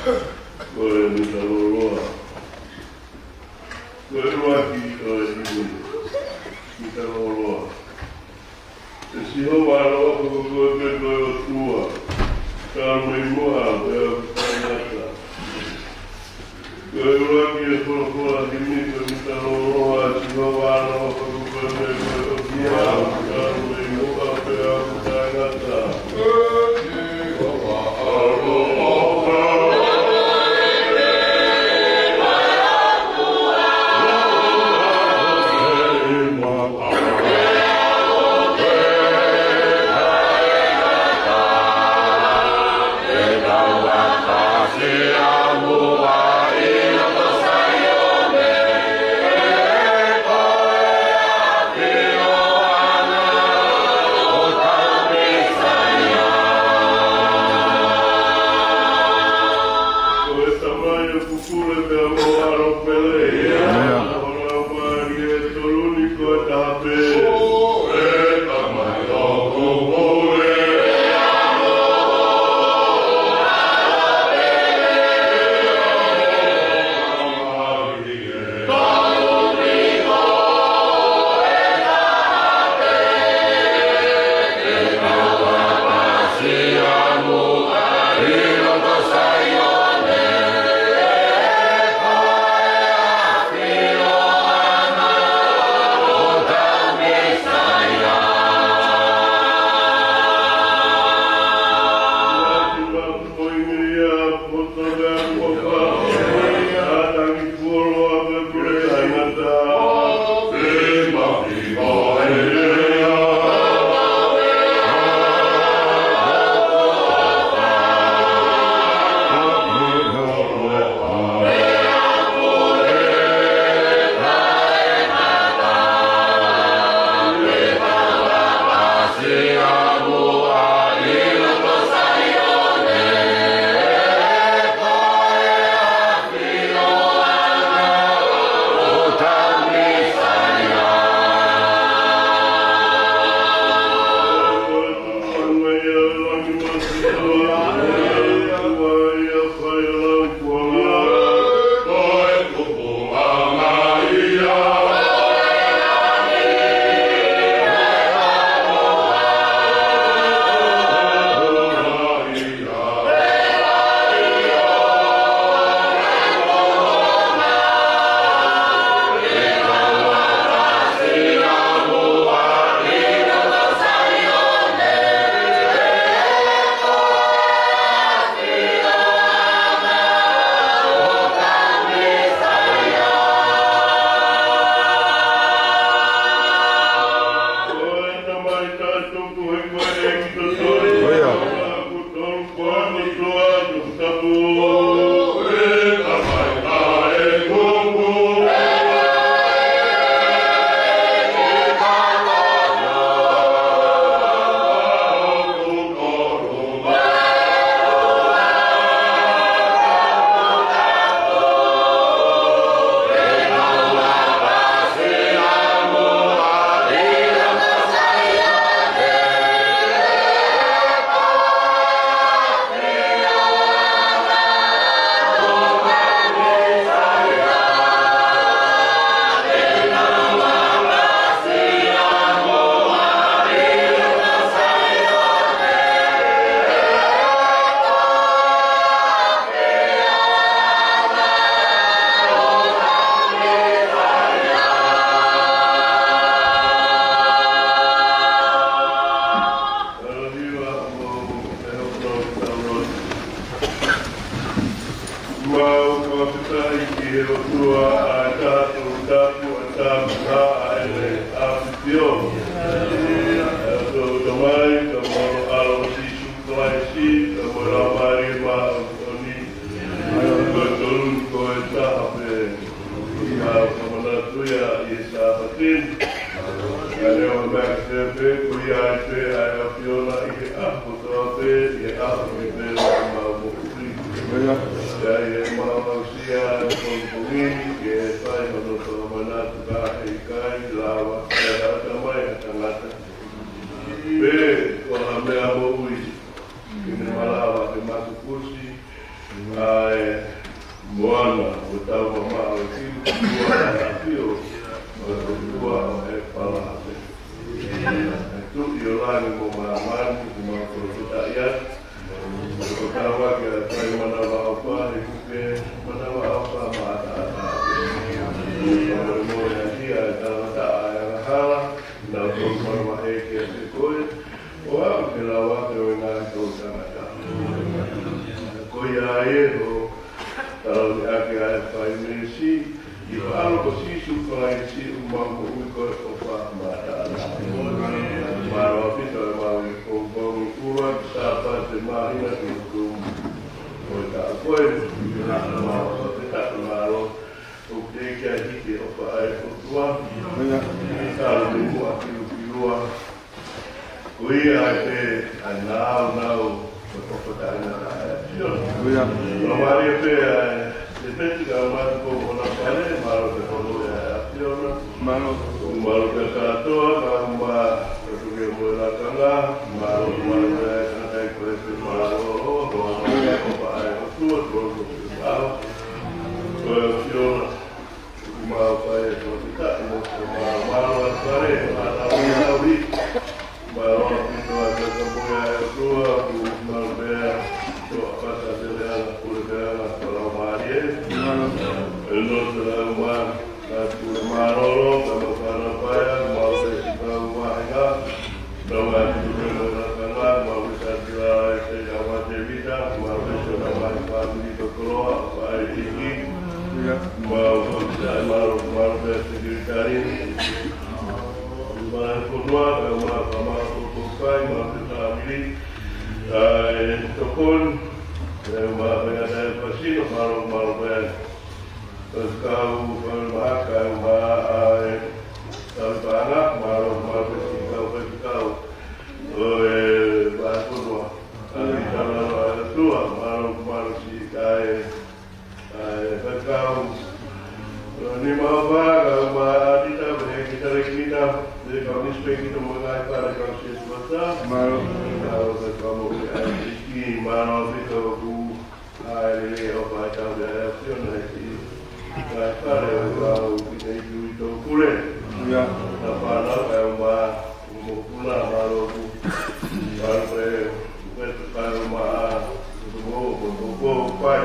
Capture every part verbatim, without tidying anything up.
Ko e mita lōloa. Ko e ʻuluaki ʻo e himi, mita lōloa. ʻE Sihova, ʻaloʻofa ko koe pē ko e ʻOtua, talu mei muʻa pea ʻoku taʻengata. Ko e ʻuluaki ʻo e folofola himi, ko e mita lōloa. ʻE Sihova, ʻaloʻofa ko koe pē ko e ʻOtua, talu mei muʻa pea ʻoku taʻengata. Ko e Tamai ʻoku pule pea mo ʻAlo pele. ʻIo. Ko e Laumālie ʻe tolu ni ko e taha pē. Ko e Tamai ʻoku pule. Mau fakafetaʻi ki he ʻOtua ʻa e Tangata Toputapu, ʻa e Tamai, ʻa ʻEne ʻAfio. ʻA e ʻOtua ko e Tamai, pea mo Hono ʻAlo ko Sīsū Kalaisi, pea mo e Laumālie Māʻoniʻoni. Ko e tolu ni ko e taha pē. ʻI he ʻaho ko ia ʻi he Sāpate ni. Ka leo mai ke pē, ko ia ai pē ʻa e ʻAfiona ʻi he ʻaho kotoa pē, ʻi he ʻaho ni pē ʻoku mau moʻui. Pea ʻi heʻemau aʻusia ʻa e pongipongi ni, ke fai hono fakamanatu ka ʻe ʻikai lava ke ʻatā mai ha tangata. Pe ko ha meʻa moʻui, ke ne malava ke matukusi, ʻa e moana, ʻo tau mamaʻo e kiu, ua ʻa e ʻafio, ʻo e ua ʻo e palape. ʻE Tuʻi ʻo langi mo māmani, ʻoku mau fakafetaʻi atu. ʻOku tau ake ʻa e fai manavaʻofa, he kuke manavaʻofa maʻataʻatā. Kamolemole ʻa e hia ʻa e tangata ʻa e angahala, nau tau manavaʻe kiate koe, ʻo aʻu ke lau ake ʻo e ngaahi toʻu tangata. Ko ia ai ʻoku tau ake ʻa e fai meesi, ʻi he ʻAlo ko Sīsū Kalaisi ʻoku mau moʻui ko e ʻofa maʻataʻatā. Mālō ʻaupito ʻemau pongipongi ʻuluaki Sāpate māhina ki he tumu. Ko e taʻu ko eni, ʻi he hana mau fakafetaʻi mālō, ʻoku teʻeki ai hiki ʻofa ʻa e ʻOtua. Talu mei muʻa ki lua ki lua. Ko ia ai pē ʻa e nāunau, ko e ʻofa taʻengata ʻa e ʻAfiona. Ko ia. Nō mālie pē ʻa e, ʻe peti ka matu ko ona pale, mālō pē ko e ʻofa ʻa e ʻAfiona. Mālō. Mālō pē kātoa, ka ma, ka tuke mo e lakanga, mālō, mālō pē ʻa e tangata ko e pē mālō, ʻo, ʻo, ʻo, ʻofa ʻa e ʻOtua, ko e ʻofa ʻa e ʻAfiona. Mau fai e tō kita, mo se mau, mau a fare, mau a fare. Mau a pito a te kamoia e tua, ku mau pea, to a pasa te le ana, ku le pea ana, ka lau mālie. E no te lau mā, ka ku le mālōlō, ka mau kana paia, mau te si kau māhina. Nau atu ki he mena kanga, mau ke sa ki la e te ka ma te vita, mau ke sa na mai pa ni to koloa, pa e tiki. Mau ke sa mau, mau ke te ki tari. Mau ke tua, mau ka mau ko ko kai, mau ke sa vili. Ai tokon, mau ke sa pasino, mau, mau ke Faifekau, faifekau, ma, ai, faifekau, mālō, mālō, faifekau, faifekau. ʻO e, faifekau, ai, mālō, mālō, si, ai, ai, faifekau. ʻO ni mau faifekau, ma, ʻa kita, me kita, le kita, le kau nisipeki, to mo ngai, faifekau, si, tuata. Mālō. Mālō, faifekau, mo, ai, ki, mālō, faifekau, ku, ʻa e lele ʻo fai tau ia e ʻAfiona ʻi he fale ʻo e lau ki he ʻEiki ʻi tō kule. Ia. Na pana ka e uma, mo kuna mālō ku. Mālō e, e te kai o ma a, mo, mo, mo, mo, pai.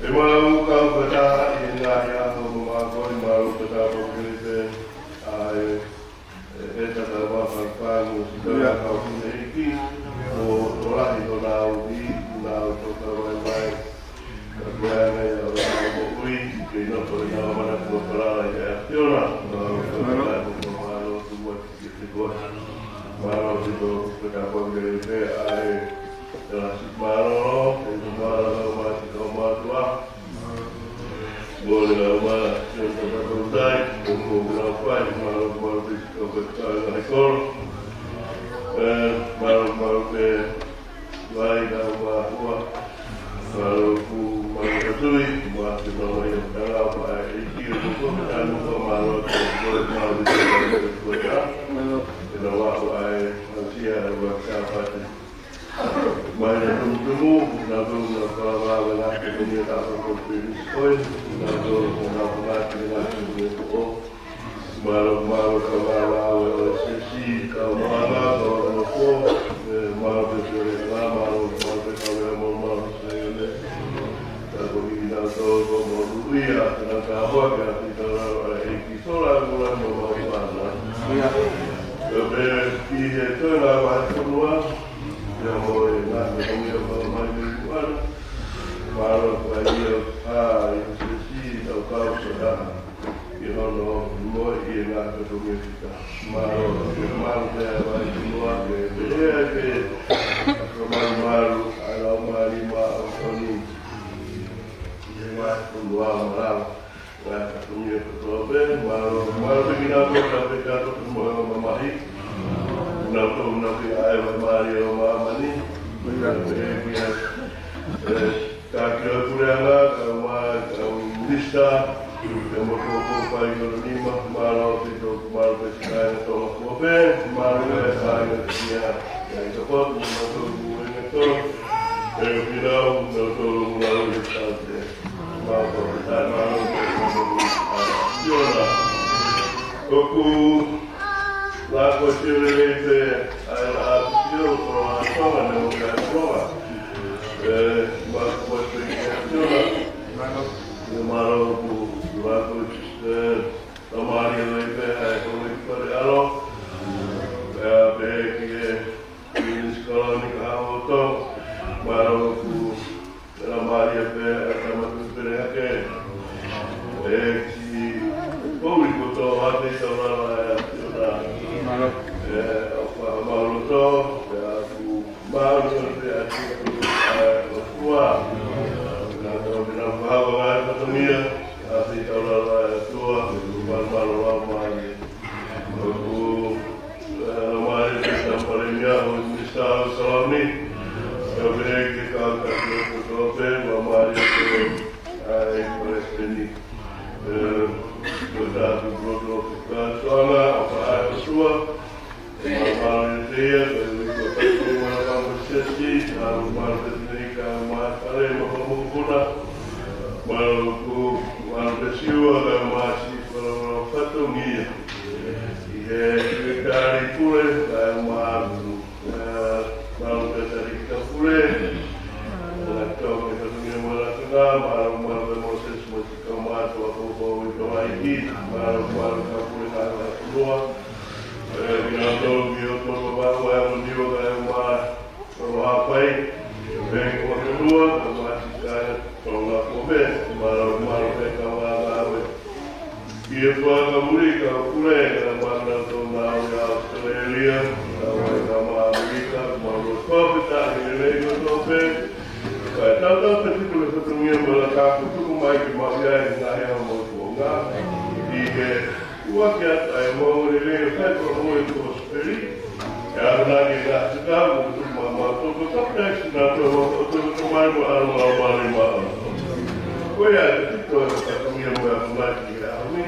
E mau kau ka taha ʻi he ngaahi ʻaho mo mākoni, mālō ka taha mo kele pe, ʻa e, E, e tata wa fai fai mo si tau Ia. Kau ki he ʻEiki, ʻo, ʻo lahi ʻo nau i, nau tō ka vai vai. Ka ko e anga ia ʻo nau moʻui, ke ina ko e nau mana kua kalala i e ʻAfiona. Mālō, mālō. Mālō, mālō, tu wa ki te koe. Mālō, ki tō, ko e ka kua ki te ʻAfiona. Mālō, e mālō, mālō, mālō, mālō, mālō. Mole la uma, ʻio tata kotai, ʻio mo la fai, mālō, mālō pē si kau pē ka la kolo. E, mālō, mālō pē, lai la uma ua. Mālō ku, mālō ka tui, mālō ke mālō ia ka la fai, e ki o ko ko ka no ka mālō, ko ko mālō pē ka la fai. Mālō. E la wa ua e, mālō sia, ua ka pate. Mai na tumutumu, na tonu na kalava, na ke tonu na ka ko pili koe, na tonu na ka ko na ke na ke tonu ko. Mālō, mālō ka la la, o se si, ka mālō, ka la ko, e, mālō ke tonu la, mālō, mālō ke ka la, mālō, mālō ke le. Ka ko i na tonu ko mo ia, na ka wa ke a ki ka la, e ki sola, mo la, mo la, mo la. Ia. Ka pe ki he tonu la, wa, tonu la. Ia mo e ngaahi meʻa ʻoku mau mai mei Kuana. Mālō ka ia ʻa e sesi tau kau sota. ʻI hono moʻui ʻi he ngaahi meʻa ʻoku mau fita. Mālō, mālō pea mai ki muʻa ke pehē ai pē. Ka mālō mālō, ʻa e lau mālō ma o toni. ʻI he ngaahi meʻa ʻoku mau mālō. Ngaahi meʻa kotoa pē, mālō, mālō pē kinautolu, pē kātoa mo e mamahi. Kinautolu naʻa ke ʻai mai mālie ʻo māmani. Pea pē kia, e, ka kia puleʻanga, ka ma, ka minisitā, ka mo tō ko fai ko nima, mālō pē tō, mālō pē kāinga tō ko pē, mālō pē kāinga kia, kia i tō ko, mālō tō ko e ngatō. E, kinau, Naʻa tau lau ʻi he tau te mau ko e tae mau ko e ʻAfiona. ʻOku lako siolelei pē ʻa e ʻAfio ko e ʻAfiona ne o ka ʻAfiona. ʻE, mau ko e ʻAfiona. ʻE, mālō ʻoku lako, ʻe, Laumālie lelei pē ʻa e Houʻeiki Fale ʻAlo. Pea pehē ki he Minisitā Kalauni Kahaʻoto, mālō ʻoku laumālie pē ʻa e Tama Tuʻi Pelehake. ʻE ki he poʻuli kotoa ʻa e taulala ʻa e ʻAfiona. ʻE, ʻofa mālō kotoa, pea ʻoku mālō pē ʻa e ʻOtua. Naʻa tau mena fahawa ngāue fatongia, ʻa e taulala ʻa e ʻOtua, mālō mālō mālō. ʻOku, ʻe, mālō pē ʻa e Palēmia, ʻo Minisitā ʻo Salomi, ʻo pehē ki he kau taki kotoa pē, mālō pē ʻa e Palesiteni. ʻE, ko e tapu kotoa ki he kātoanga, ʻofa ʻa e ʻOtua, Mālō e te ia, ko e ui ko e tapu mālō ka mo sesi, ʻa mālō e te nei ka ma kale ma ka mo kuna. Mālō ku, mālō e te siua ka ma si, mālō fatongia. ʻI he ui kari pule, ka ma, ʻa, mālō e te tari ka pule. Mālō e te fatongia mālō ka, mālō, mālō e Moses, mo si ka ma tua ko ko ui ka mai ki, mālō, mālō ka pule ka ma kunua. ʻE, kinautolu ki ʻOtua Vavaʻu ʻa e Niua kae ʻumaʻā ʻa Haʻapai, pea ko e ʻOtua, ʻa Māsika, ʻa Tonga ko me, mālō, mālō pē ka vāvāue. ʻI he fakamuʻa ka pule, ka mālō tō nau ʻi ʻAositelēlia, ka vai ka mā Amerika, mālō fakafetaʻi lelei kotoa pē, kae tautau pē tuku le fatongia mālō ka kutuku mai ki maʻu ia ʻi he ngaahi ʻaho mo e kuonga. ʻI he ʻUa ke ata e mau lelei ʻo kai kua mo e kosipeli. ʻE ʻalu nā ke ngā tika mo tu ma ma to ko to pe si nā to mo to ko to mai mo ʻalu ma ma le ma. Ko ia te tito e ka kumi mo ʻalu nā ki he ʻaho ni.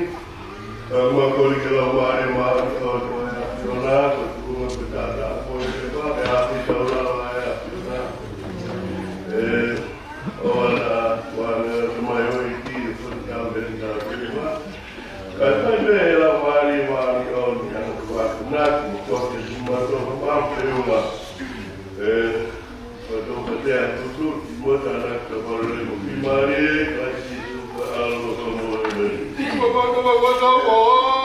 Ka ma ko li ke lau ma le ma ʻalu ko ko e na fiona ko tu ma ko ta ta ko e te ma e a ki tau la la e a fiona. ʻE, ʻo ana, ʻo ana, mai ʻo i ki, ʻo ni ka me ni ka le ma. Ka taimi ʻe lau mālie mālie ʻo ni ana kua kunaki, kua ke sima tō ka mau ke uma. ʻE, kua tō ka te a tutu, ki mo ta ana ka mau le mo ki mālie, ka i si su ka alo ka mo e me. Kua kua kua kua kua kua.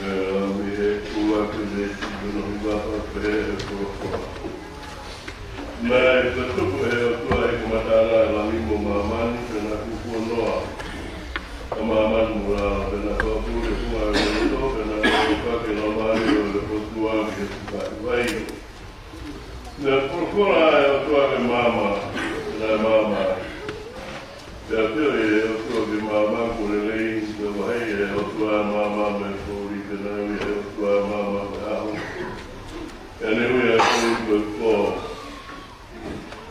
ʻE, ʻa mi he kula ke me ti meno hi vapa pe he kula kula. Naʻe fakatupu ʻe he ʻOtua ʻi he kamataʻanga ʻa e langi mo māmani, pea naʻe kuo noa ʻa māmani mo lalo, pea naʻe fakapule funga ʻo e loto, pea naʻe fakake lau mālie ʻo e ʻOtua ki he fukahi vai. Naʻe folofola ʻa e ʻOtua ki he maama, pea naʻe maama. Pea pehē ʻe he ʻOtua ki he maama, Kuo lelei. Pea vahe ʻe he ʻOtua ʻa e maama mei he poʻuli, Pea naʻe ui ʻe he ʻOtua ʻa e maama ko e ʻaho. Pea ne ui ʻa e poupou ko e pō.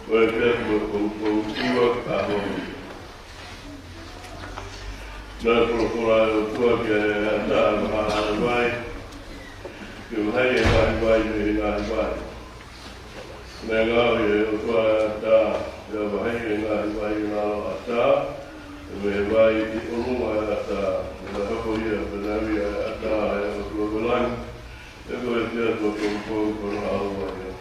Ko e pea ko e poupou ʻo e ʻaho. Naʻe folofola ʻa e ʻOtua kia ʻAtā ʻa e vahaʻa ʻo e vai, ke vaheʻi ʻa e ngaahi vai mei he ngaahi vai. Naʻe ngaohi ʻe he ʻOtua ʻa ʻAtā, pea vaheʻi ʻa e ngaahi vai ʻi lalo ʻo ʻAtā, pea mei he vai ʻi ʻolunga ʻo ʻAtā. Pea naʻe hoko ia, pea naʻe ui ʻe ʻAtā ʻa e ʻOtua ko e langi, he ko e pea ko e poupou ko hono ʻaho ia.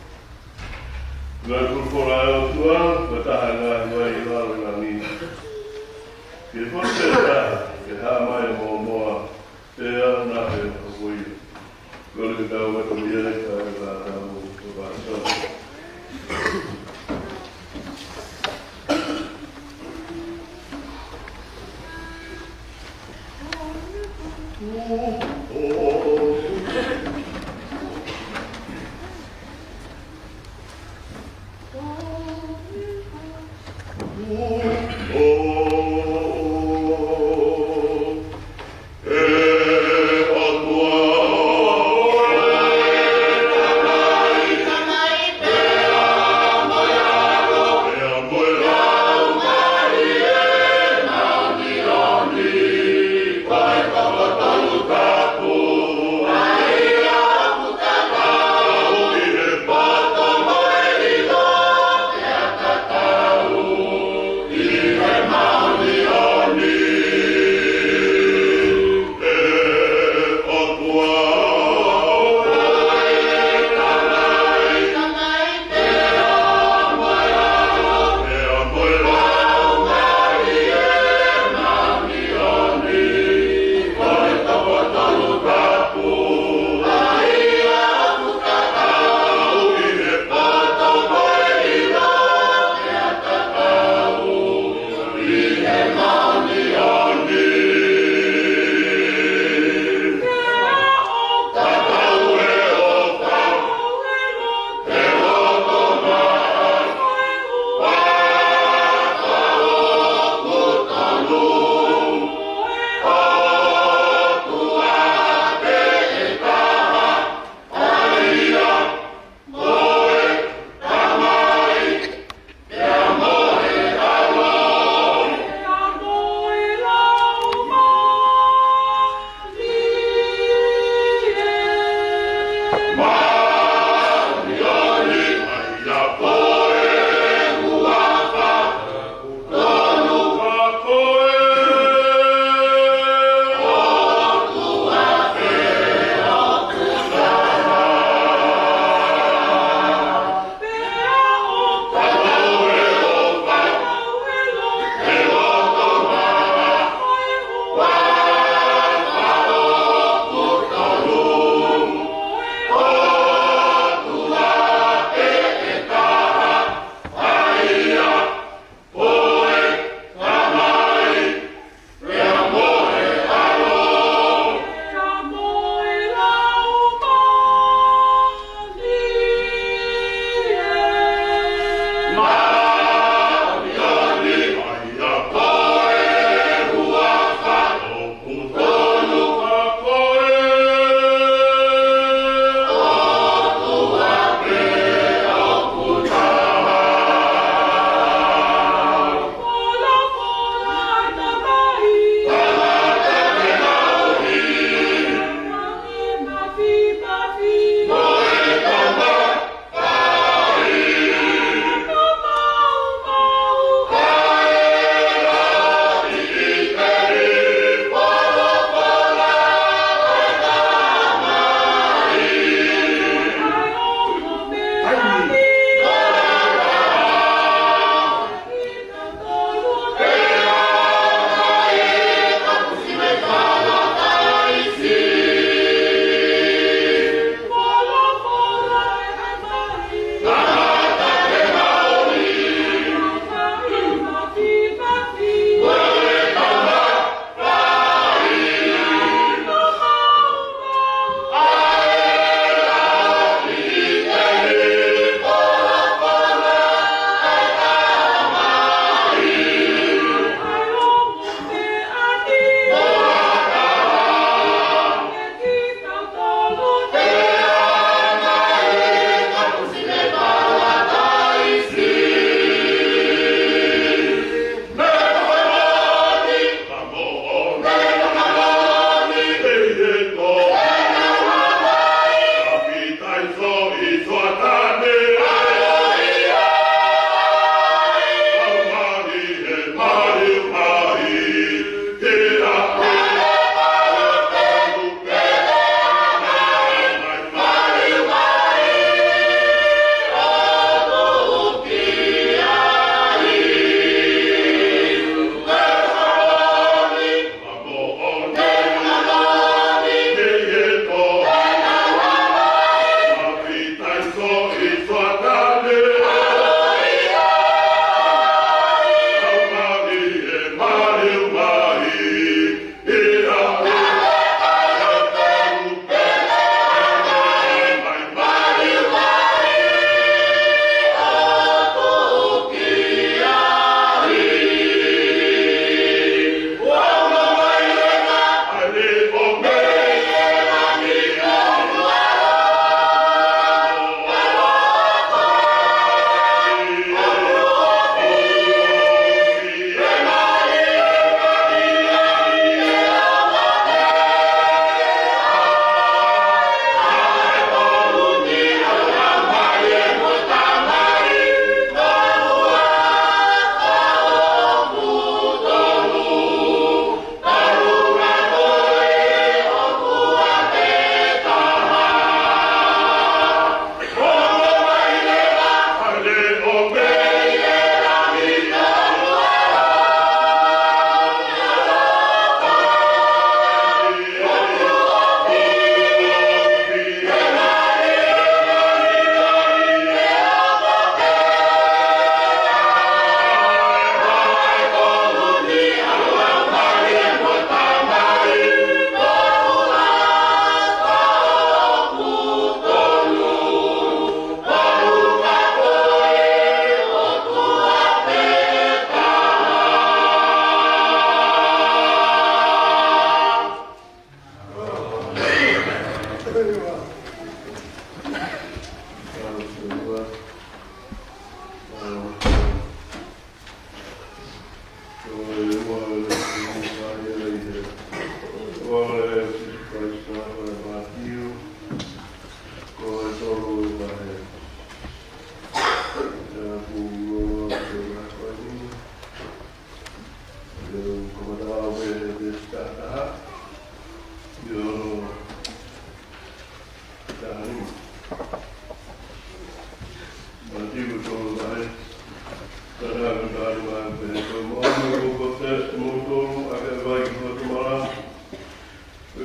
Naʻe folofola ʻa e ʻOtua, fakataha ʻa e ngaahi vai ʻi lalo ʻo e langi, ke fonu pē taha, ke hā mai ʻa e mōmoa, pea naʻe hoko ia. Kole ke tau ō mai ki he ʻetau ʻetau ʻetau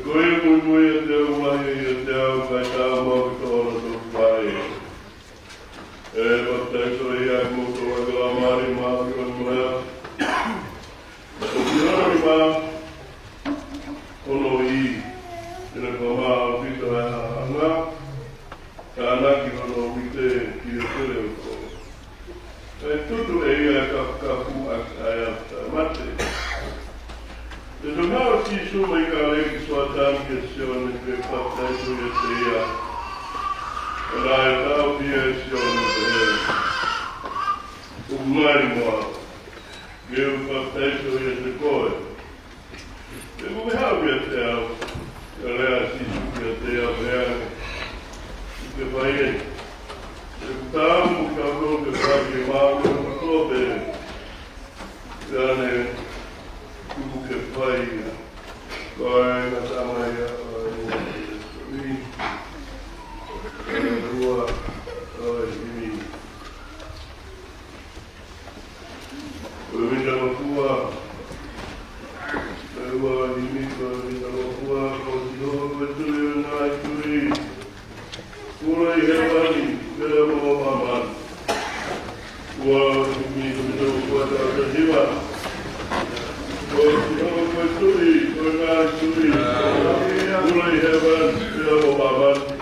Ko ia muimui ʻiate au, lahi ʻiate au, kae taau maʻu kitautolu ʻo fai. ʻE papitaiso ia kimoutolu ʻaki e Laumālie Māʻoniʻoni mo e afi. Ko Sione nima ono i, ʻi he fakamā ʻaupito ʻa e haʻanga, tānaki hono uite ki he fale ʻo e kovi. Kae tutu ʻe ia ʻa e kafukafu ʻaki ʻa e afi taʻemate. Pea naʻe haʻu ʻa Sīsū mei Kāleli ki Soatani kia Sione ke papitaiso ʻiate ia. Pea naʻe taʻofi ia ʻe Sione ʻo pehē, ʻOku ngali mo au, ke u papitaiso ʻiate koe. He ʻoku ke haʻu kiate au? Pea lea ʻa Sīsū kiate ia ʻo pehē ange, ʻOua ʻe fai eni. He ʻoku taau mo kitautolu ke fai ke maʻu ʻa e kotoa pē. Pea ne tuku ke fai ia. Ko e ngataʻanga ia ʻo e himi. Ko e ua ʻo e himi. Ko e mita ngofua. Ko e ua himi, ko e mita ngofua, ko Sihova ko e tui ʻo e ngaahi tui. Kula ʻi hēvani, pea mo māmani. Ua himi, ko e mita ngofua taha hiva. Ko Sihova ko e tui ʻo e ngaahi tui. Kula ʻi hēvani, pea mo māmani.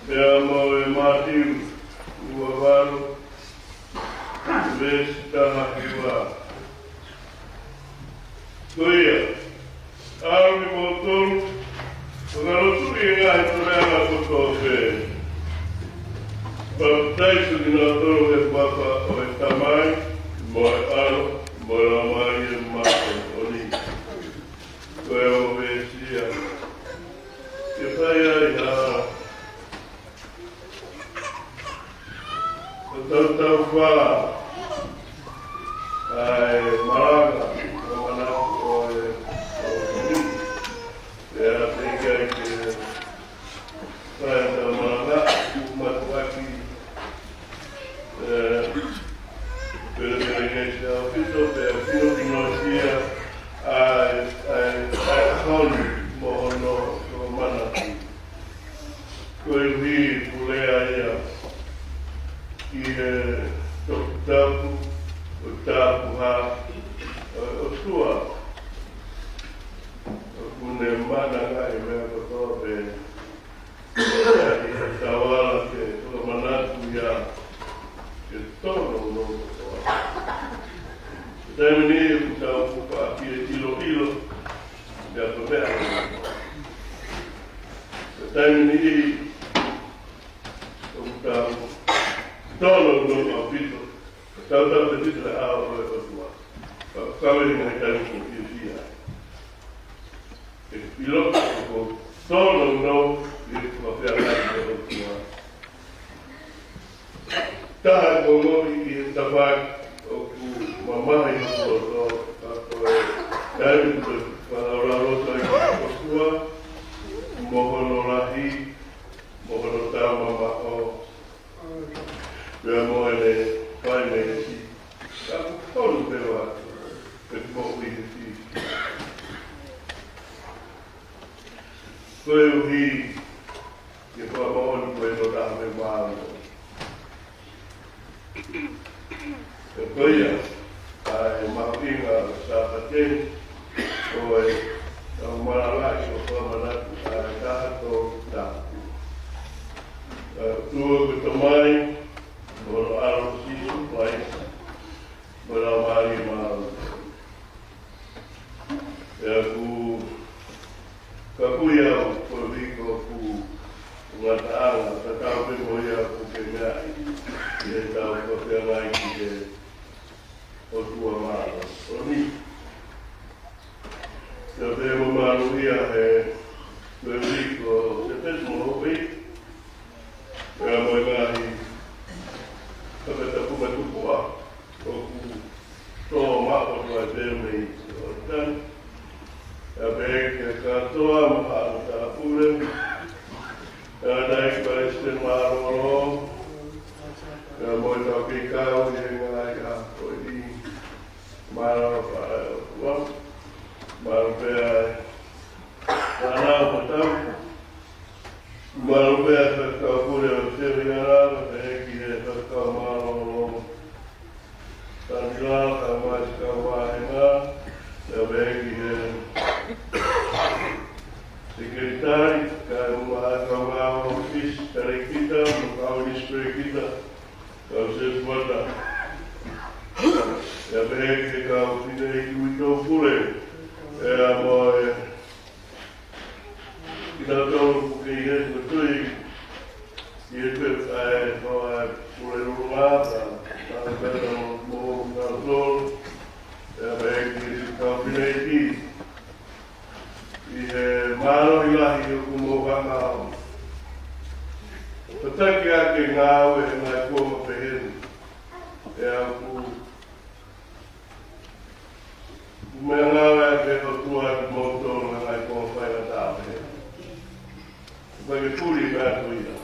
Pea mo e Mātiu ua valu, veesi taha hiva. Ko ia, ʻalu kimoutolu, fakalotuʻi e ngaahi puleʻanga kotoa pē, papitaiso kinautolu he huafa ʻo e Tamai, mo e ʻAlo, mo e Laumālie Māʻoniʻoni. Ko e ongo veesi ia. Ke fai ai ha tautautefā ʻa e malanga, ʻa e malanga ʻo e, ʻo e, pea teʻeki ai ke fai ha malanga, ʻoku mātuʻaki, ē, pelepelengesi ʻaupito, pea finofinoʻia ʻa e, ʻa e, ʻa e ʻaho ni mo hono, hono manatu. Koeʻuhi ko e lea ia ki he toputapu ʻo e tāpuhā ʻo e ʻOtua. ʻOku ne mana ngaahi meʻa kotoa pē. ʻI he tau ala ke fakamanatu ia ke tōnounou kotoa. Taimi ni ʻoku tau fuka ki he ʻiloʻilo, pea ko e meʻa. Taimi ni ʻoku tau tōnounou ʻaupito, tau tau te tita au ʻo e ʻOtua. Ka kau e ngaahi taimi ko fiefia. ʻE ʻilo ʻoku tōnounou ʻi he fakafeangai ki he ʻOtua. Taha ko e moʻui ʻi he tafaʻaki ʻoku mamahi hoku loto, ka ko e taimi ko e fakalaulauloto ʻi he ʻOtua, mo hono lahi, mo hono taumamaʻo, pea mo ʻene fai mei he siʻi. Ka ʻoku tonu pē ʻa e moʻui he siʻi. Koeʻuhi ke fakamoʻoni ko e tokotaha mei māmani. Ko ia, ʻa e mahuʻinga ʻo e Sāpate ni, ko e tau malanga ʻi he fakamanatu ʻa e Taha Tolu Tapu. ʻA e ʻOtua ko e Tamai, mo hono ʻAlo Sīsū Kalaisi, mo e Laumālie Māʻoniʻoni. Pea ʻoku, ka ko ia ʻoku ko e viko ʻoku ngataʻanga, ka tau pē mo ia ʻoku ke meaʻi, ʻi he tau fakafeangai ki he ʻOtua māʻoniʻoni. Pea pehē mo mālō ia he, ko e viko, se pes mo hoʻi, pea mo e ngaahi fakatapu matuʻotuʻa ʻoku tō maʻu atu ai pē mei ʻOlotani. Pea pehē ki he kātoa mo haʻa matāpule. Pea ʻa e Palesiteni Mālōlō. Pea mo e kau kei kau ʻi he ngaahi ʻaho ko eni. Mālō pē ʻa e ʻOtua. Mālō pē ʻa e fānau mo e tau. Mālō pē ʻa e faifekau pule ʻo Seliana, pea pehē ki he faifekau mālōlō. Tangila, kau mai si kau vāhenga, pea pehē ki he sekelitali, kae ʻumaʻā kau ngāue ʻōfisi, talēkita, mo kau ʻinisipelikita, kau setuata. Pea pehē ki he kau fineʻeiki uitou pule, pea mo e kitautolu ʻoku kei ʻi he tui, ʻi he tui ʻa e hoa pule lulunga, ka, ka pehē mo, mo kitautolu, pea pehē ki he kau fineʻeiki, ʻi he mālohi lahi ʻoku mou hanga ʻo tataki ʻaki e ngāue he ngaahi kuonga pehē ni. Pea ʻoku meʻangāue ʻa e ʻOtua kiate kimoutolu he ngaahi kuonga faingataʻa pehē ni. Pea ke puli ka ko ia.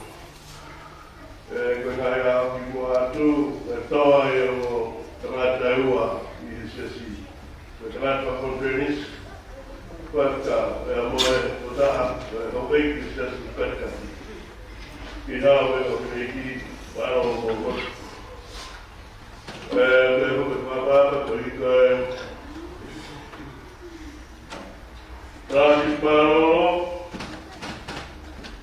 ʻE, ko e ngaahi ʻaho kimuʻa atu, ko e toa ia ʻo e tangata ʻe ua ʻi he siasi. Ko e tangata Fakakonifelenisī, Patika, pea mo e tokotaha, ko e houʻeiki siasi Patika. Ki hau e houʻeiki, mālō mo motu. ʻE, me hope pāpāta ko ʻIka e Lāsi Pālolo,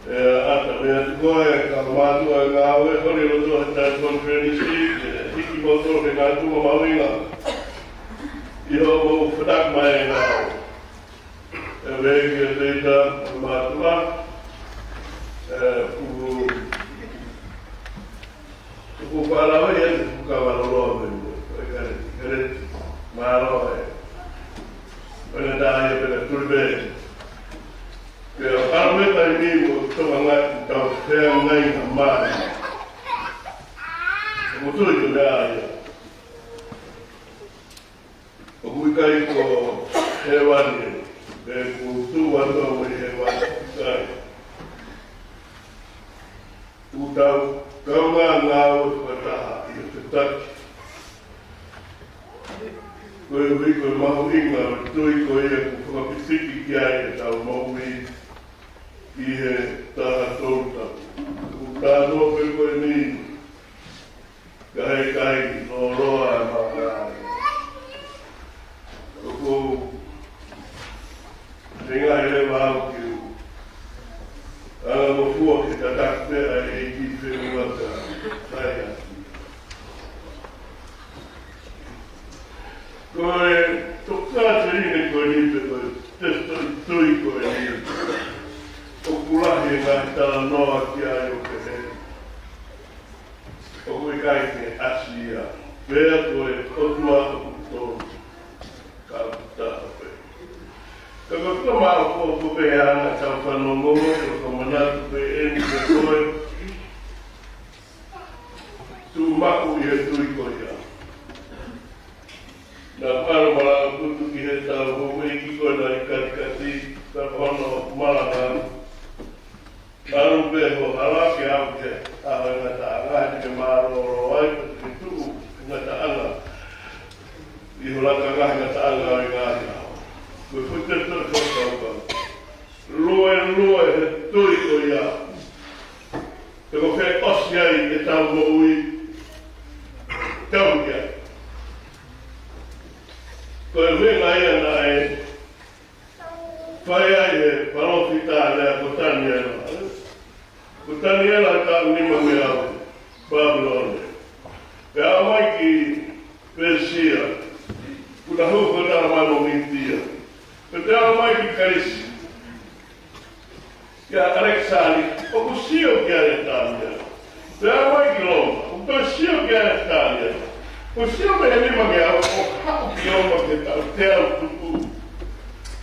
ʻe, ʻata Pea ʻoatu ko e ka mātuʻa e ngāue, holi loto he taimi konifelenisi, ke hiki mautolu ke ngāue tuʻunga mahuʻinga ʻi hoʻomou fetaulaki mai e ngāue. ʻE veiki e teita, mātuʻa, ʻe, ʻoku, ʻoku fālave ia te fuka valoloa me mo, ʻo e kare, kare, mālō e. ʻO ne tā ia pena tuli pē. Pea ʻalu e taimi mo tokangaʻi tau feangai na mai. ʻOku tui ko e meʻa ia. ʻOku ʻikai ko hēvani, pe ʻoku tuʻu atu au ʻi hēvani, ʻikai. ʻOku tau kaungā ngāue fakataha ʻi he fetaki. Koeʻuhi ko e mahuʻinga ʻo e tui ko ia ʻoku fakapipiki ki ai ʻetau moʻui ʻi he taha tolu tapu. ʻOku tau pē ko eni, ka heʻikai lōloa e maka. ʻOku ou feinga leva au ke u ʻalangofua ke tataki pē ʻa e ʻEiki feʻunga ka kai atu. Ko e tokāteline ko eni pe ko e tefitoʻi tui ko eni, ʻoku lahi e ngaahi talanoa ki ai ʻo pehē ʻoku ʻikai ke ʻasi ia. Pea ko e ʻOtua ʻoku tonu, ka ʻoku taha pē. Ka ko e tama ʻoku, ʻoku pehē ʻa e anga ʻetau fanongo, ko e manatu pē eni pē ko e tuʻu maʻu ʻi he tui ko ia. Naʻa ku ʻalu malaʻakutu ki heʻetau houʻeiki ko ena ʻi Katikati, ka ko hono malanga. ʻAlu pē ho hala ke aʻu ki he ʻaho e ngataʻanga, he te ke mālōlō ai, pea te ke tuʻu he ngataʻanga ʻi ho lakanga he ngataʻanga ʻo e ngaahi ʻaho. Ko e fuʻu tefitoʻi fakakaukau. Lue, lue he tui ko ia. He ko fē ʻosi ai ʻetau moʻui, tau ki ai. Ko e meʻa ia naʻe fai ai he palōfita lea ko Taniela. Ko Taniela he taʻu nimangeau, Pāpilone. Pea aʻu mai ki Pēsia, kuo na hū ko e taha mai mo Mītia. Pea aʻu mai ki Kalisi, kia ʻAlekisānita, ʻoku sio ki ai ʻa Taniela. Pea aʻu mai ki Loma, ʻoku toe sio ki ai ʻa Taniela. ʻOku sio mei he nimangeau ʻo haʻu ki Loma ki he taʻu teau tupu.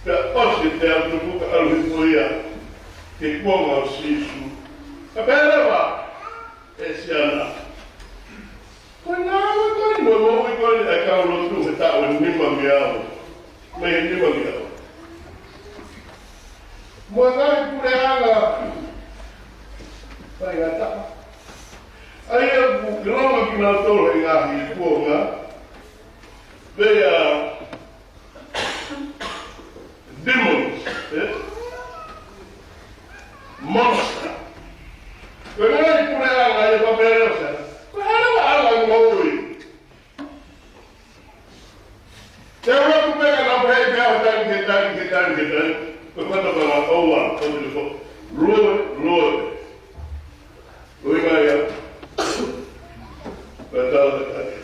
Pea ʻosi e teau tupu ka ʻalu hifo ia ki he kuonga ʻo Sīsū. Ka pehē leva ʻe Siana, ko e ngāue ko eni mo e moʻui ko eni ʻa e kau lotu he taʻu ʻe nimangeau. Mei he nimangeau. Mo e ngaahi puleʻanga faingataʻa. ʻA ia ʻoku ke longa kinautolu he ngaahi kuonga. They are demons, ē? Monster. Ko e ngaahi puleʻanga ia pea pehē ʻe Siana, ko e hā leva ʻa e ngāue ʻoku moʻui. Te u ʻalu atu pē ka nau pehē pē ʻe au he taimi ki he taimi ki he taimi ki he taimi. Ko e fata ka ngā ʻoua, ko te ko. Lue, lue. Ko e ngā ia. Ka tau te kake.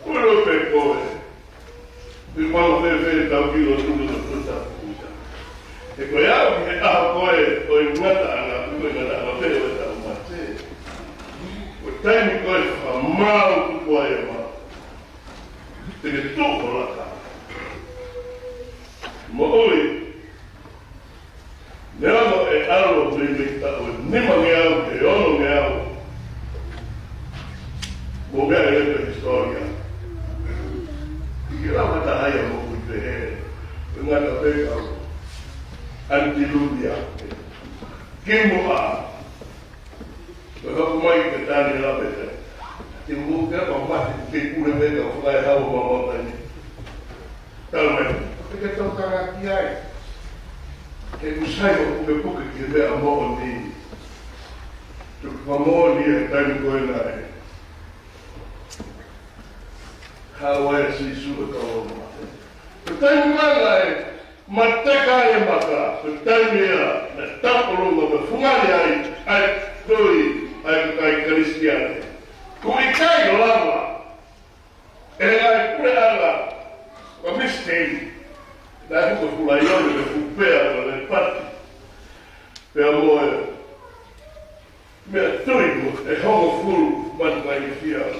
Ko e lue pē ko e. Te pau fēfē tau ki lotu lotu lotu tau kuta. He ko e au ki he ʻaho ko ē, ko e ngataʻanga, ko e ngataʻanga pē ʻo e tau mate. Ko e taimi ko ē fakamau tuku ai ʻa e mau. Te ke tuʻu ʻo laka. Moʻui. Neongo e ʻalu mei mei taʻu ʻe nimangeau ki he onongeau. Mo meʻa ʻi he hisitōlia. ʻIkai lava taha ia moʻui pehē. Ko e ngata pē kau. Antiludia. Kimuʻa. Ko e hoko mai ke tani la pete. Te u ke pa mate ke kule me ka fai hau ma ma tani. Tau mai. Te ke tau kanga ki ai. Ke kusai o kume puke ki he meʻa moʻoni. Te u pa moʻoni e taimi ko ena ē. Hau ai Sīsū e kau o mate. Ko e taimi ko ena ē. Mateka e maka, ko e taimi ia, naʻe tapolonga mo fungali ai, ʻa e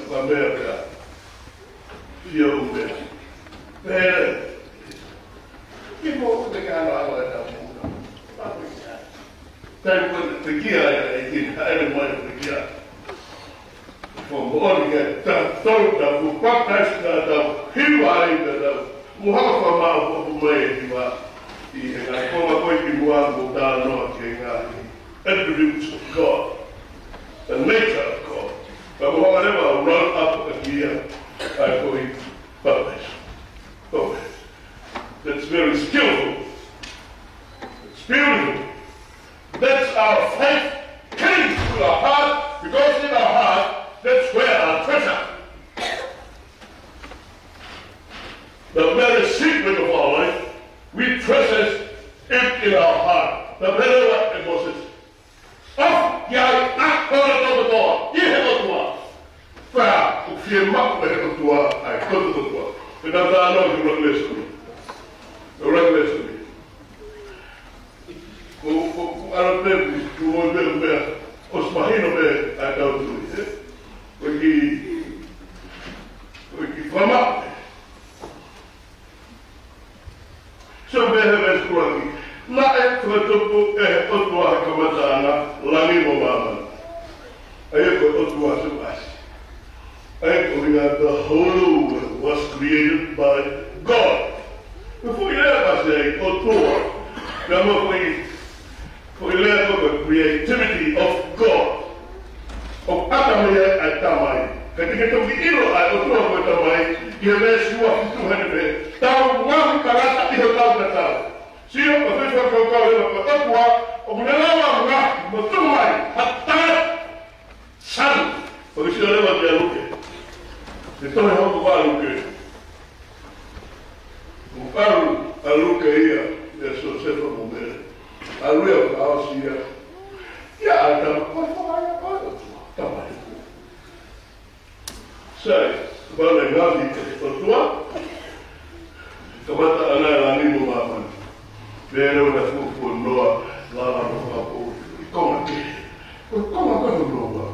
Ka meʻa pea. Fia u meʻa. Pea. Ke mo te ka ala ala e tau muna. Pako i ka. Tai ko te kia e, e ki haere mai te kia. Ko mo oni ke ta tau ta ku pakas ta ta hiva ai ta ta. Mo haka fa ma o ku mai e hiva. I he ngai ko ma ko i ki mua mo ta no ke ngai. Attributes of God, the nature of God. Ka mo hanga leva ʻo run up ʻaki ia, ʻa e ko e purpose. Purpose. That's very skillful. It's beautiful. That's our faith came to our heart, because in our heart, that's where our treasure. The very secret of our life, we treasures it in our heart. The very word it was it. ʻOfa ki ai ʻa e ʻOtua kotoa, ʻi he ʻOtua. Pea, ʻoku fiemaʻu ʻe he ʻOtua ʻa e kotoa kotoa. Pea tā tā noa ki he revelation. The revelation. Ko, ko, ko ala pē, ko ʻo pē, pē, ʻosi mahino pē ʻa e tau tui, ē? Ko e kiʻi, ko e kiʻi fakamaʻu. So pehē veesi ʻuluaki. Naʻe fakatupu ʻe he ʻOtua he kamataʻanga langi mo māmani. ʻA ia ko e ʻOtua Siuasi. ʻA ia ko e ʻuhinga the whole world was created by God. Ko e foʻi lea ʻa e ʻOtua. Pea mo e foʻi Ko e lea ko e creativity of God. ʻOku ʻata mai ʻa e Tamai. Ka te ke toki ʻilo ʻa e ʻOtua ko e Tamai, ʻi he veesi ua fitu heni pē. Tau ngaohi tangata ʻi hotau tatau. Sio, ko e foʻi fakakaukau leva ko e ʻOtua, ʻoku ne lava ngaohi mo tuku mai ha tangata. Son, ʻoku sio leva kia Luke. He tohi hoko ʻa Luke. ʻOku ʻalu ʻa Luke ia, ʻia Siosefa mo Mele. ʻAlu ia ʻo fakaʻosi ia. ʻIa ʻa e tama, ko e fakaʻaia ko e ʻOtua, tama ia. Sai, vale ngami ʻOtua. Kamataʻanga langi mo māmani. Pea leva naʻe fuofua noa, lala mo fakapoʻuli. Ko e konga kehe. Ko e konga ko e noa.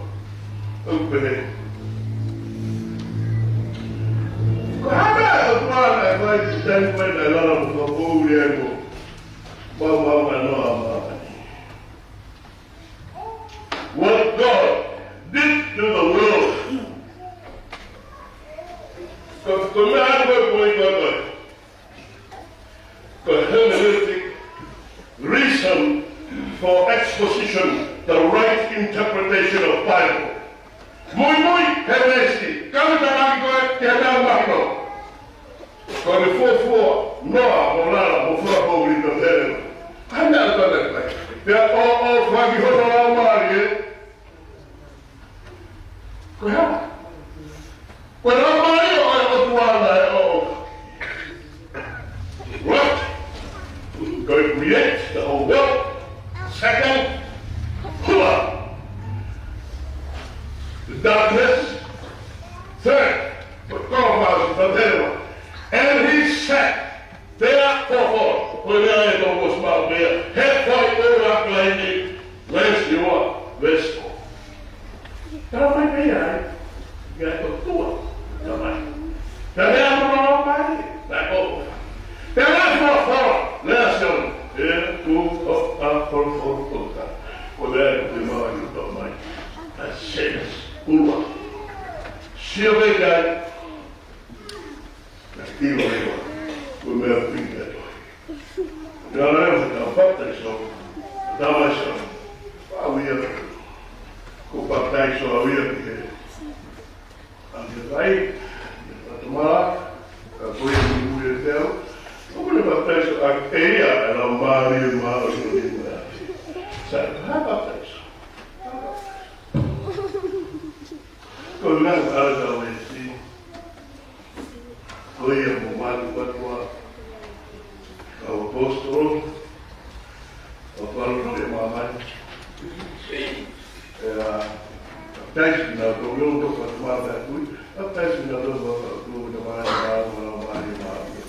ʻOku pehē. Ko e hā e meʻa ʻOtua naʻe fai ʻi he taimi ko ē naʻe lala mo fakapoʻuli ai mo. Mau mau ka noa māmani. What God did to the world. Ko, ko e meʻa ko ē ko e ko e ko e. The hermeneutic reason for exposition, the right interpretation of Bible. Muimui Hēnesi, kau ta maki ko e ke ta maki no. Ko e fuofua noa mo lala mo fakapoʻuli pē. Ka ne ata le pai. Pea ʻo, ʻo faki hono laumālie. Ko e hā? Ko e laumālie ʻo e ʻOtua naʻe ʻo. What? God creates the whole world. Second, who are the darkness? Third, the cosmos, the devil. And he said, Pea ko ko, ko e lea ʻe toko ʻosi maʻu pea, he ko e ʻoua ko e ni, veesi ua, veesi ua. Tala mai pea ai, ia ko tua, tala mai. Tala mai ʻa e ʻOtua, tala mai. Tala mai ko ko, lea Sione, e tu, o, a, ko, ko, ko, ka. Ko e lea ʻe te maʻu ai, tala mai. A senes, ua. Sio pē ai, Naʻe ʻilo leva, ko e meʻa piki atu ai. Naʻe ʻalu leva ʻo papitaiso, tama Sione. ʻAu ia, ko e papitaiso ʻalu ia ki he. ʻAlu ia ki ai, ʻa e tamai, ka ko e ʻi mui e teu. Ko e papitaiso ʻa e ia, ʻa e laumālie māʻoniʻoni ʻo e ʻEiki. Sai, ha papitaiso. Ko e ngaahi ala tau e si. Ko ia mo mātuʻa, kau ʻaposetolo, ʻo palu ki māmani. ʻE, a, papitaiso kinautolu, ʻo toka ki māmani kui, papitaiso kinautolu, ʻo toka ki māmani, māmani, māmani.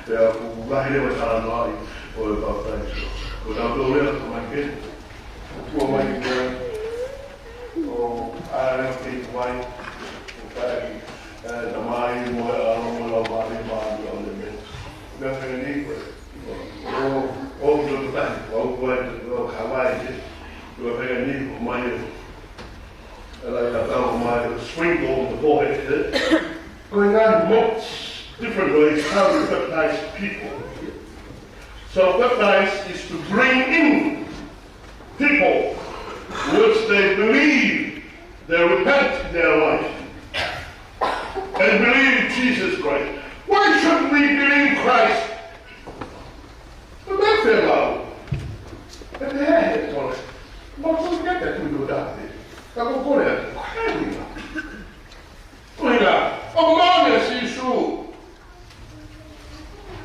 ʻE, a, ʻoku lahi leva e talanoaʻi ʻo e papitaiso. Ko kinautolu ia, ko mai ke, ʻo kua mai ke, ʻo ʻalu ki Hawaii, ʻo kae And I have found my sprinkle on the forehead there. Going on most different ways how you baptize people. So baptize is to bring in people which they believe, they repent their life, and believe Jesus Christ. Why should we believe Christ? Ko e meʻa fēfē? E te he he kole. Mo ko ke te tui ko tape. Ka ko kole atu. Ko e hā? Ko e hā? ʻOku moʻoni ʻa Sīsū.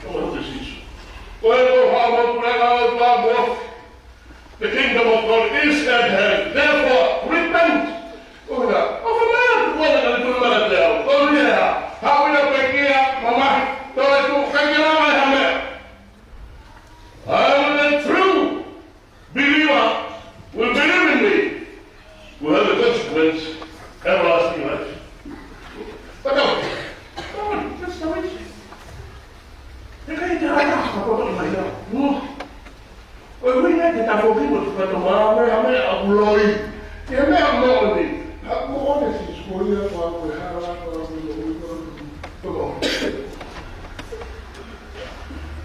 ʻOku moʻoni ʻa Sīsū. Ko e ko ha mo kule ka o tua mo. The kingdom of God is at hand. Therefore, repent. Ko e hā? ʻOku moʻoni ʻa Sīsū. Ko e hā? Ko e hā? Haʻu ʻo pekia, mamahi. Toe tu, ka ke lava ha meʻa. Only the true believer will believe in me will have the consequence, everlasting life. But no, no, that's not it. Te kai te hana, ka poto mai ia. No. Ko e ʻuhinga ke ta foki mo te pato mā, meʻa, meʻa ʻoku loi. Ke meʻa moʻoni. Ha, ko ʻene si, ko ia, ko a, ko e hala, ko a, ko e, ko e, ko e, ko e.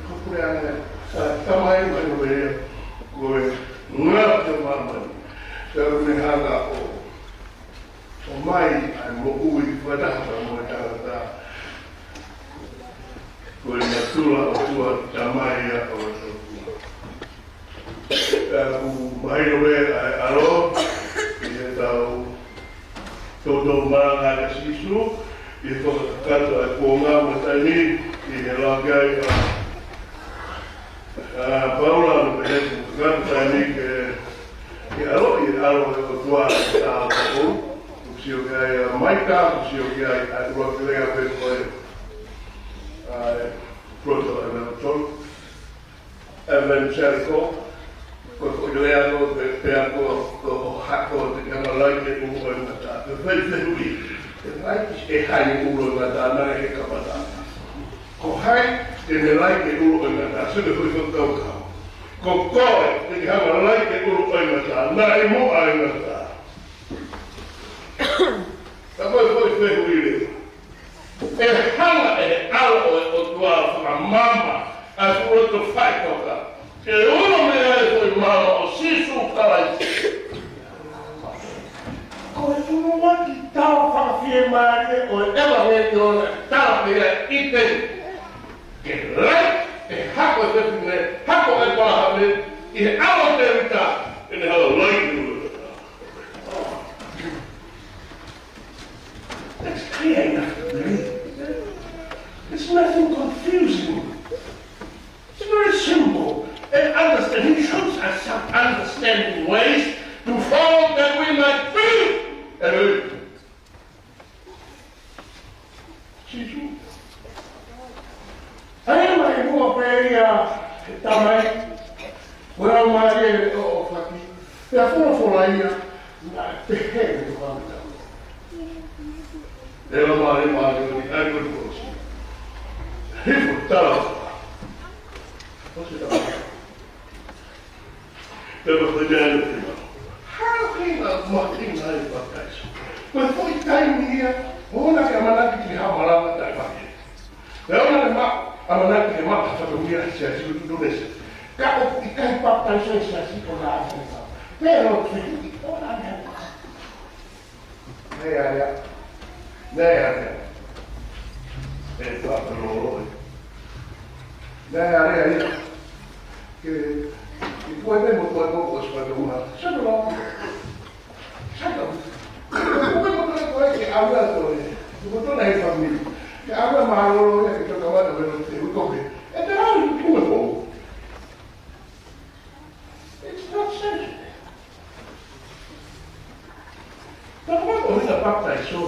Ko e pule ane, sa, tamai mai no meʻa, ko e ngāue ʻa māmani. Sa ne hanga ʻo, ʻo mai, ʻa e moʻui, fakataha mo e tangata. Ko e natula ʻo e ʻOtua, tamai ia ʻo e ʻOtua. Pea ʻoku mahino pē ʻa e ʻAlo, ʻi heʻetau toutou malanga kia Sīsū, ʻi he fakakakato ʻa e kuonga mo e taimi, ʻi he laka ai ʻa, ʻa Paula, ʻo pehē ʻoku kakato taimi ke, ke ʻaloʻi, ʻalo ʻa e ʻOtua ʻi he ʻaho ko ē. ʻOku sio ki ai ʻa Maika, ʻoku sio ki ai ʻa e ʻuluaki lea pē ko e, ʻa e, proto-evangelical. Evangelical, ko e foʻi lea ko ē, pea ko, ko hako te kama lai ke ʻulu ʻo e mata. Ko e fai fehuʻi, ʻe hai, ʻe hai ʻulu ʻo e mata, naʻe ʻikai ke kamata. Ko hai, te ne lai ke ʻulu ʻo e mata, sio ki he foʻi fakakaukau. Ko koe, te ke hanga lai ke ʻulu ʻo e mata, naʻe muʻa ʻi he mata. Ka ko e foʻi fehuʻi leva. ʻE hanga ʻe he ʻAlo ʻo e ʻOtua ʻo fakamamaʻo ʻa e fuʻu loto faʻitoka. Ke ʻulo mei ai e foʻi maama ʻo Sīsū Kalaisi. Ko e ʻuluaki tala fakafiemālie ʻo e ʻevangeliō naʻe tala mei ai ʻi ʻĪteni. Ke lai, ʻe hako e fefine, hako ʻa ʻĒpalahame, ʻi he ʻao ʻo Tēvita, ʻene hala lai ki ʻulu. That's clear enough to believe. It's nothing confusing. It's very simple. And understand, he shows us some understanding ways to follow that we might be. Hallelujah. Sīsū. ʻAi mai muʻa pē ia he Tamai, ko e Laumālie ʻoʻofa ki, pea folofola ia, naʻe pehē ʻe he Tamai. ʻE Laumālie Māʻoniʻoni, ʻai koe ki hoʻo ʻosi. Hifo, tala. ʻOsi tala. Pea ko e meʻa ia ʻoku ou ʻilo. Hā e ʻuhinga ʻoku mahino ai e papitaiso? Ko e foʻi taimi ia, ʻoku ʻamanaki ke ha malanga taʻe maʻu. Pea ʻoku ʻamanaki ke maʻu ha fatongia he siasi ʻo e Tuʻi ʻOtua. Ka ʻoku ʻikai papitaiso he siasi ʻo e Laumālie. Pea ʻoku fehuʻi ʻo ʻamanaki. Nea ia. Nea ia. E tuʻa ka lolo e. Nea ia ia. Ke, ke kua te mo kua mo kua spa te uma. Sano lo. Sano. Kua mo kua kua ke aula to e. Ko to na e family. Ke aula ma lolo e ke toka wa na welo te uko ke. E te au kua mo. It's not safe. Ka ko e ʻuhinga papitaiso.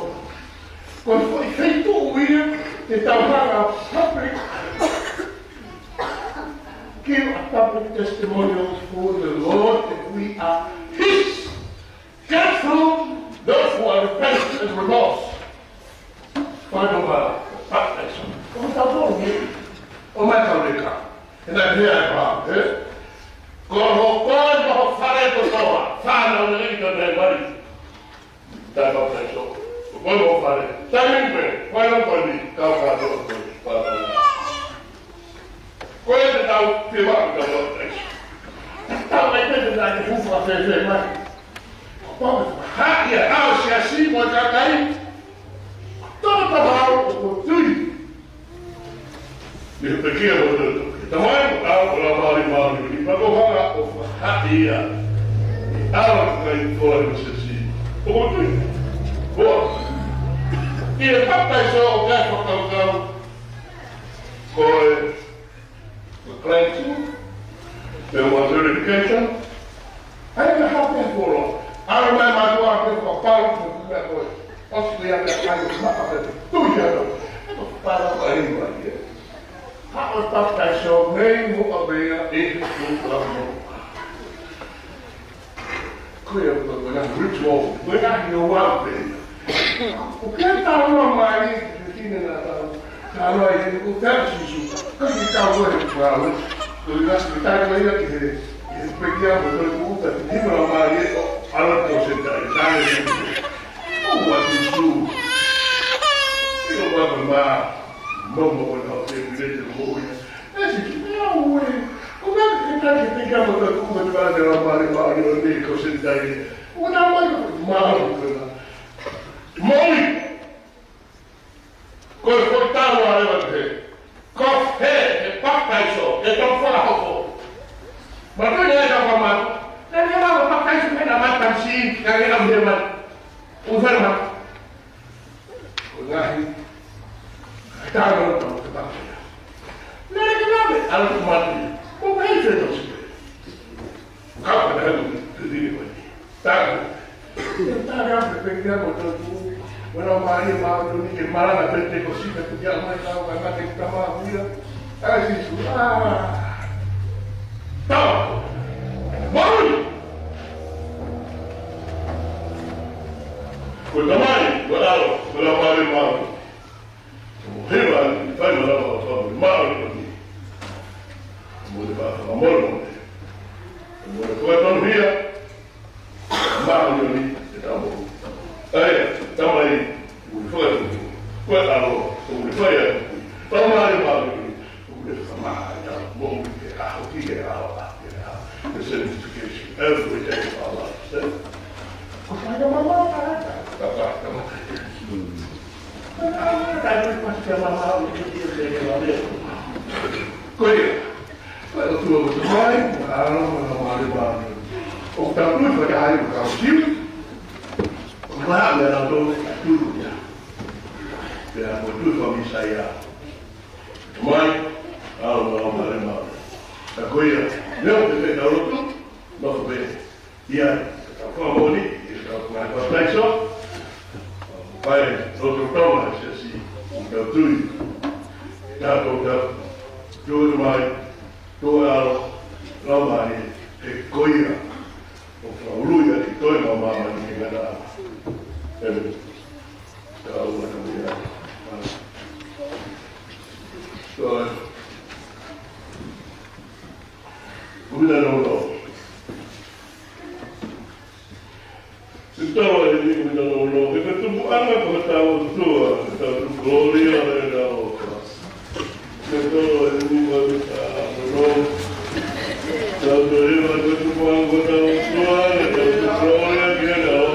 Ko e foʻi feituʻu ia ke tau hanga ʻo public, give a public testimonial for the Lord that we are his. Careful those who are repentant and remorse. Fai no ma, papitaiso. ʻO tau tō ni, ʻo mai tau leka. He naʻe pehē ʻe Paula, ē? Ko ho koe mo ho fale kotoa, fānau lelei ka mei Taimi papitaiso. Ko e mo fale. Taimi pē, fai la pali, kau kātoa ko e, fai la. Ko e te tau, te va, tau papitaiso. Tau mai pē te tau, te fufa fēfē mai. Ko pau, ha, ia, ʻa e siasi, mo e kakai. Tau tau hau, ʻoku tui. Ni pekia mo te, Tamai, ʻa, ʻo la mali mali, ni pako hanga ʻo fahaʻi ia. ʻA, kai koa ni sesi. ʻOku tui. Koa. ʻI he papitaiso ʻoku ʻi ai e fakakaukau. Ko e, ko e cleansing. Pea mo e purification. ʻAi, na hape kolo. ʻAlu mai mātuʻa pē ko pau, ko pau ko e. ʻOsi ko ia pē ʻai, ma ka pē, tui ia. E ko pala ko ai mai, ē. Haʻu e papitaiso, mei muʻa pē ia, ʻi he fuka mo. Ko ia ko e, ko e ngaahi ritual, ko e ngaahi ʻo au pē ia. ʻOku ke tau noa mai, ke tine na tau. Tau noa i he ʻoku tau Sīsū. Ka ke tau noa he tau. Ko e ngaahi ke tau noa ia ki he, he pekia mo e uta, ki he hima mai e ʻo, ala ko se tai, tai. ʻO ua Sīsū. ʻIo ua ko ma, mo mo ko na te mire te mo ia. E si ki mea ue. Ko na ke tai ke pekia mo e uta, ko ma te ala te la mali mali ʻo ne ko se tai. ʻO na mai ko ma ko na. Moʻui. Ko e foʻi tau ʻa e leva he. Ko e he, he papitaiso, he tau fakahoko. Ma ko e lea ka ma. Lea lea ma papitaiso me na ma tamsi, ka lea me ma. Un fai ma. Ko e ngaahi. Ka tau no tau te papitaiso. Lea lea ke ma me, ala te ma. Ko e he tau si. Kau ka tahu, te tini ko ni. Tahu. Tahu ya, pe, pe, kia mo tau tu. Wana mai, ma, tu ni ke malanga Pentekosi, pe, tu, kia, mai, kau, ka, ka, te, ka, ma, ia. Ai, Sīsū, ah. Tahu. Maui. Ko e Tamai, ko e ʻAlo, ko e Laumālie Māʻoniʻoni. Mo hiva ni, fai malava ʻo fai mo maʻu ni ko ni. Mo te fai fai mo ni. Mo te fai tonu hia. Maʻu ni ko ni, te tau mo. ʻAi, Tamai, mo te fai tonu. Ko e ʻAlo, mo te fai atu. Tamai, maʻu ni ko ni. Mo te fai maʻu ni, mo te fai ʻaho ki he ʻaho, ki he ʻaho. The sanctification, every day of our lives, eh? Ko fai ka mama, ka, ka, ka, ka, ka. Ko ia, ko e ʻOtua ko e Tamai, mo e ʻAlo, mo e Laumālie Māʻoniʻoni. ʻOku tau tui fakataha ai mo e kau Siu, ʻoku ʻi ai e meʻa naʻa tau tui ko ia. Pea ko e tui faka-Mīsaia. Tamai, ʻAlo, mo e Laumālie Māʻoniʻoni. Ka ko ia, leo te te tau lotu, nofo pē. ʻIa, ka tau fakamoʻoni, ʻi he tau ngaahi papitaiso. Pai, lotu tau ngaahi siasi, tau tui. Tau tau, tau tui mai, tau ʻAlo, Laumālie, he ko ia ʻoku fakaului ʻaki e toe maʻu māmani ki he ngataʻanga. ʻĒmeni. Tau ua na ia. Tau. Kumi na no no. Sitava e ni kumi na no no. He ka tupu anga ko e tau tua, he tau tupu lori a he tau. He tau e ni kumi na no no. Tau tua e ma ko e tupu anga ko e tau tua, he tau tupu lori a he tau.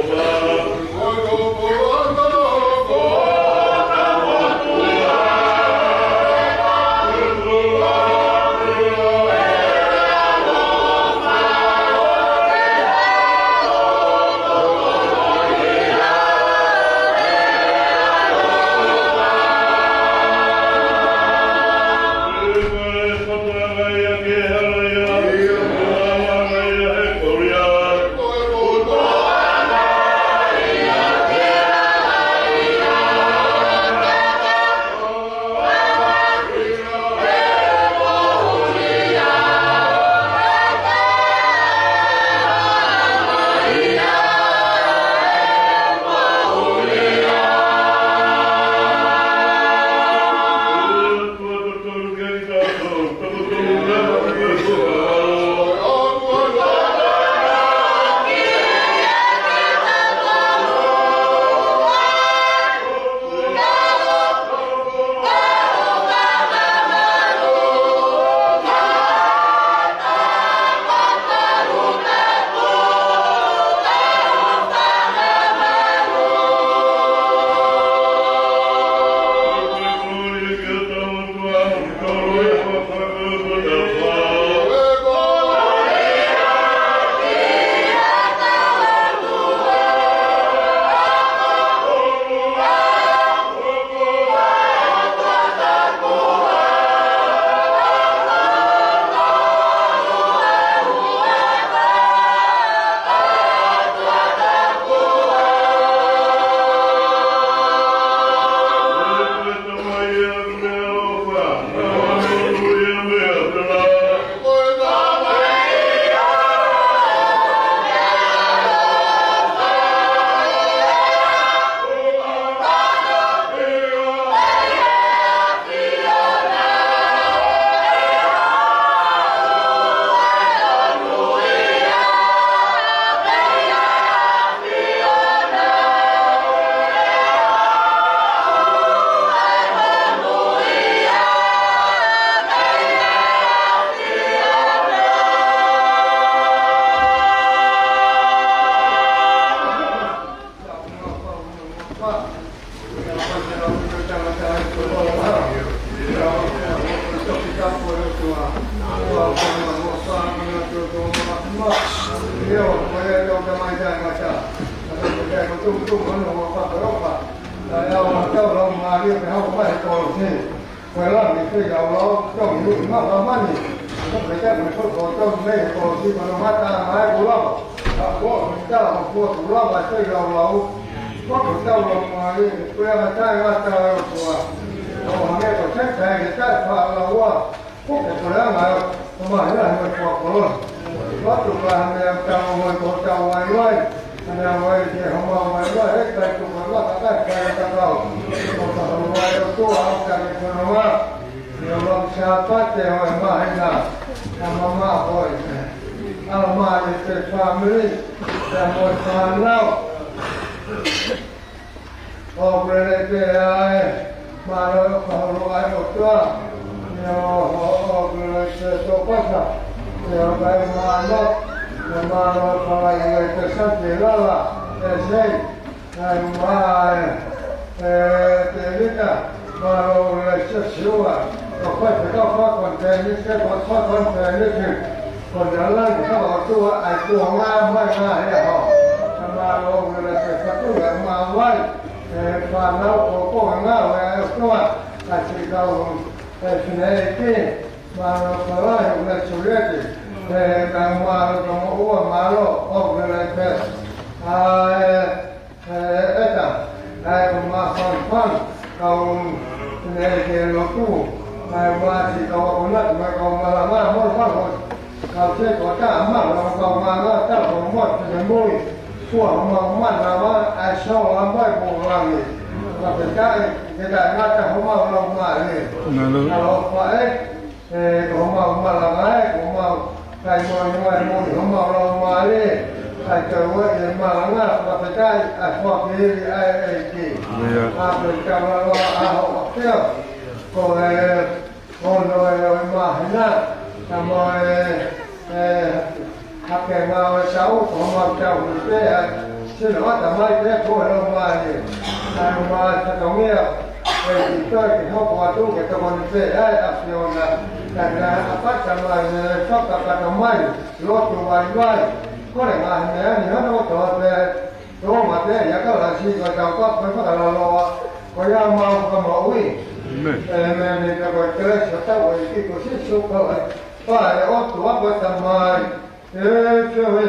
Tuku, tuku, ʻoku ou fakakaukau. Naʻe ʻoatu ʻa e laumālie ke hoko mai he kolosi. Ko e langi fekauʻaki, tau ʻi māmani. Ko e taimi ko ē ʻoku tau mei he kolosi, ko hono ngataʻanga ʻoku lava. ʻA ko e tau, ko e tau lava, fekauʻaki. Ko e tau laumālie, ko e ngataʻanga ʻo e ʻOtua. ʻO hangē ko e taʻetaʻe faʻalaua. Ko e puleʻanga ʻo e Tamai lahi mo e Fakakoló. Lotu ka hane am tau mo e ko tau vaivai. Hane am vai ke homa vaivai, he kai tu ka maka kai kai ka kau. Ko ka homa vai ʻo tua au ka me kono ma. Ni o loki Sāpate ʻo e māhina. Ka mama hoi. Ala mai e te family. Te mo e fānau. ʻOku lelei pē ʻa e mālō ʻo ka holo ai ʻOtua. ʻIo, ʻoku lelei pē tō pasa. ʻIo, kai mālō. ʻIo, mālō ʻo ka lai lelei pē Santi Lala. E sei. ʻAi mai. E te rita. Mālō ʻo lelei pē Siua. ʻO kai pē kau fakakontenisi, kau fakakontenisi. Ko e ala ni ka ʻOtua ʻai kuo ngā mai ngā he aho. Ka mālō ʻo lelei pē Sāpate ʻa e māvai. E fānau ko ko ngā ʻo e ʻOtua. ʻAi si kau e fineʻeiki. Mālō ka lai ʻo lelei Sulieti. E ka mālō ka mo ua mālō ʻo lelei pē. ʻAi e, e ta, ʻai ko ma fang fang, kau ne ke lotu, ʻai ma si kau ako na, ma kau malanga, mo fang fang. Kau se ko ta, ma, kau kau malanga, ta, kau mo, te ke mui. Kua ma ma na ma, ʻai so, la mai ko langi. Ka te kai, ke kai ngata, ko ma la ma le. Nalo. Alo, pa e. E, ko homau malanga ē, ko homau kai moemoe mo homau laumālie, kai tau e malanga, fakafetaʻi, ʻa e fakafetaʻi ʻa e ʻEiki. ʻIo. ʻA pē tau aloha ʻa hoʻo ʻafio, ko e ono ē ʻo e māhina, ka mo e, e, Hake ngā ʻo e tau, ko homau tau ni pē, ʻa, sino ʻata mai pē ko e lau mai ē. ʻAi mai fatongia, e ki toi ke hoko atu ke tokoni pē, ʻa e ʻAfiona. Ka na ʻapata mai, e fakakata mai, lotu vaivai. Ko e ngaahi meʻa ni hano toa pē, tō ma pē, ia ka lasi, ko e tau ka, ko e fakalaloa, ko ia mau ka maui. ʻĒmeni. ʻĒmeni, ka ko e kelesi ʻa e tau ʻo e ʻEiki ko Sīsū ko e, ʻa e ʻOtua ko e Tamai. E, feo e,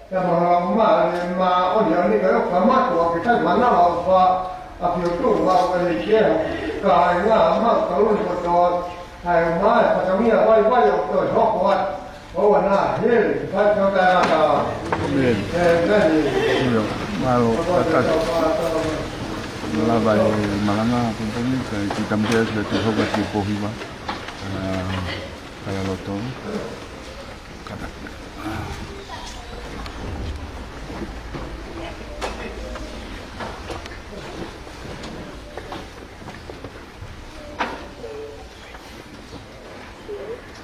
ka mahalo ma, e, ma, ʻoni, ʻoni ka ʻoka matu, ʻa ke kai mana, ʻa, ʻa, ʻa pio tu, ʻa, ʻa, e, ke, ka, e, ngā, ma, ka ʻuni ko tō, ʻai, ma, e, fatongia, vai, vai, ʻo tō, e, hoko, ʻa, ʻo, na, he, fai, tō, ka, ka. ʻĒmeni. ʻĒmeni. ʻIo, mālō, ka, ka. Lava e malanga, pongipongi, ka, ki tamtea, ki te hoka, ki pohiva. ʻA, ka la loto. Ka ta.